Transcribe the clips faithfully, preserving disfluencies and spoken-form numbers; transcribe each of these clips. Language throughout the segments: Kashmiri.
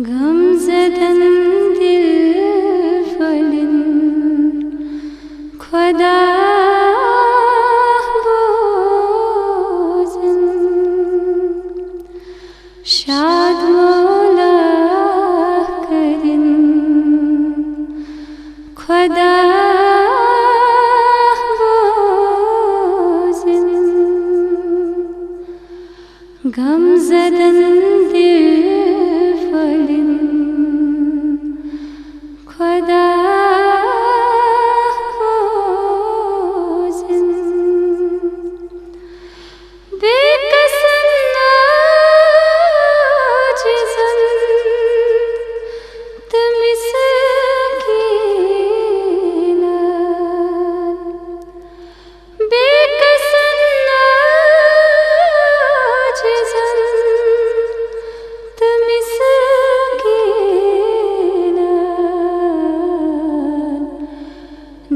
غم زدن دل پھلن خدا بوزن، شاد مولا کرن خدا بوزن، غم زدن دل پھلن خدا بوزن، بے کسن عاجزن تہٕ مسکینن، بے کسن عاجزن تہٕ مسکینن،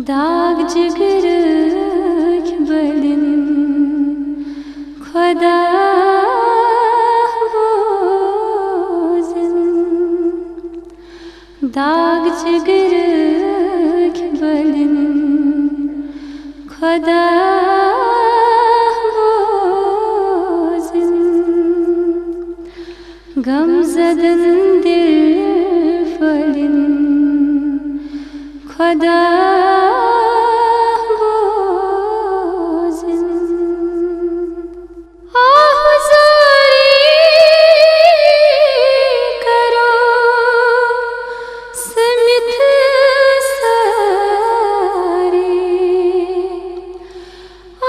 داغ جگرٕکۍ بٔلِن خدا بوزن، داغ جگرٕکۍ بٔلِن خدا بوزن، غم زدن دل پھلن خدا بوزن۔ آہ زاری کرو سمتھ ساری،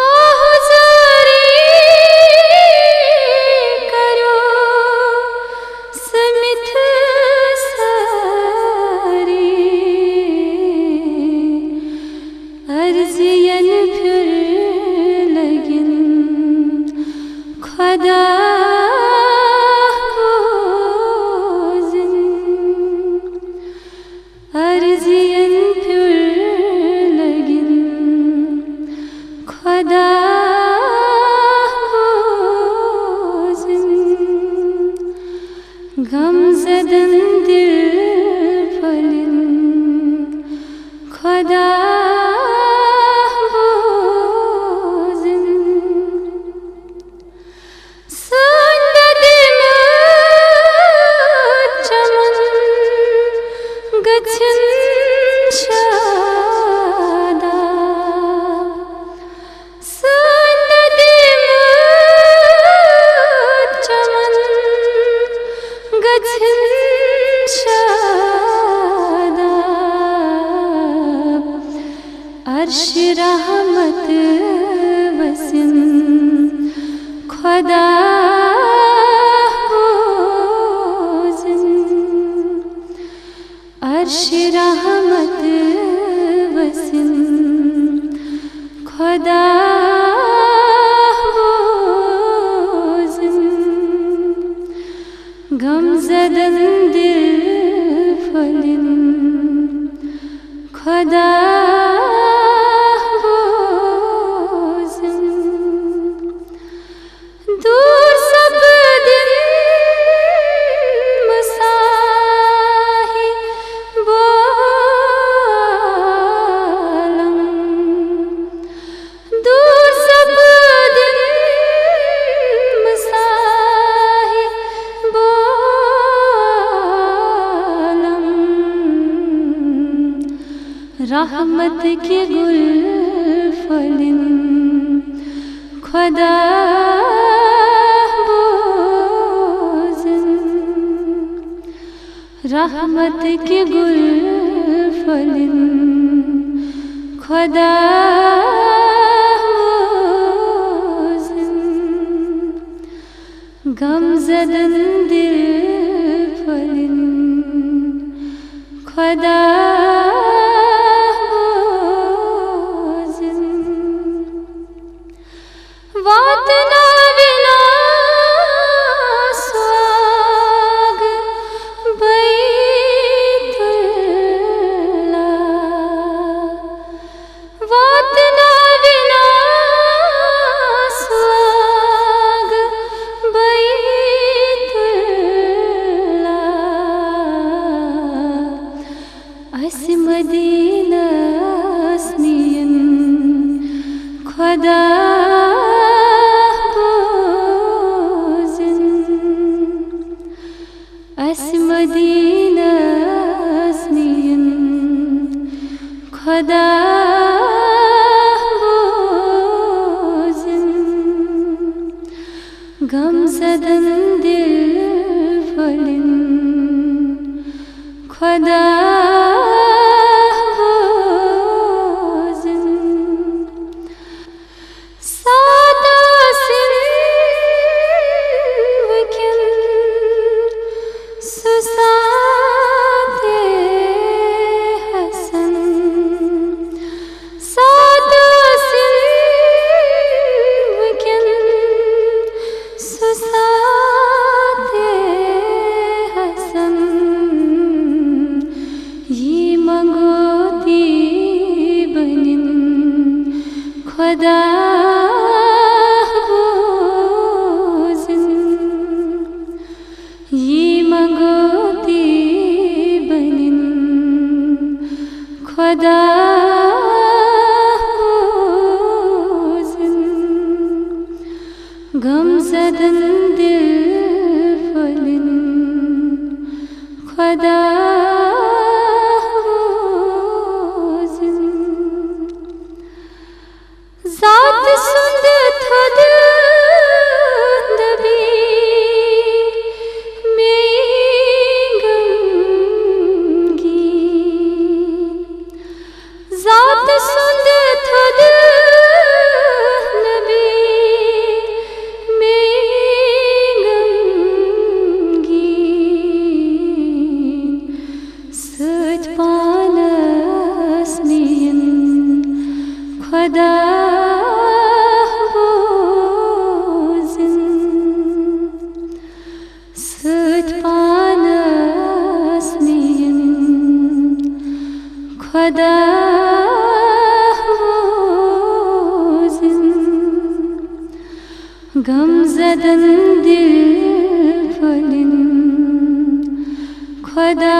آہ زاری کرو سمتھ ساری، عرضین پھر لگن خدا بوزن، عرضین پھر لگن خدا بوزن، غم زدن دل پھلن خدا بوزن۔ سٲنۍ دٔدِمٕتۍ چمن گژھن شاداب۔ سٲنۍ دٔدِمٕتۍ چمن گژھن شاداب۔ عرش رحمت وسن خدا بوزن، عرش رحمت وسن خدا بوزن، غم زدن دل پھلن خدا بوزن، دوٗر سپدن مصاحب عالم، دوٗر سپدن مصاحب عالم، رحمت کہِ گُل پھٔلِن خدا بوزن۔ رحمت کہِ گُل پھٔلِن خدا بوزن۔ غم زدن دل پھٔلِن خدا بوزن۔ واتناوِنا سۄ آگ بیت اللہ۔ واتناوِنا سۄ آگ بیت اللہ۔ خۄدا بوزُن، اَسہِ مدیٖنس نِیُن خۄدا بوزُن، غم زدن دِل پھۄلُن خۄدا بوزُن۔ سادٕ سِنوکٮ۪ن سُہ سادٕ حسن، سادٕ سِنوکٮ۪ن سُہ سادٕ حسن، یی منگو تی بنِن خۄدا بوزُن۔ یی منگو تی بنِن خۄدا بوزُن، غم زدن دِل پھۄلُن خۄدا بوزُن۔ ذات سُنٛد تھوٚد دبی مے غمگیٖن۔ ذات سُنٛد تھوٚد دبی مے غمگیٖن۔ سۭتۍ پانس نِیِن خۄدا بوزُن۔ سۭتۍ پانس نِیِن خۄدا بوزُن۔ غم زدن دِل پھۄلُن خۄدا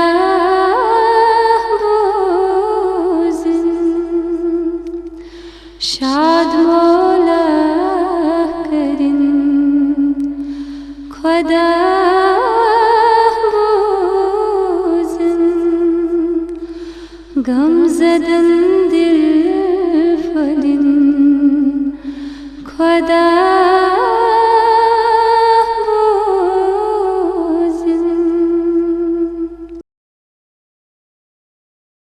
بوزُن۔ شاد مولا کٔرِن خۄدا بوزُن۔ غم زدن دِل پھۄلُن خۄدا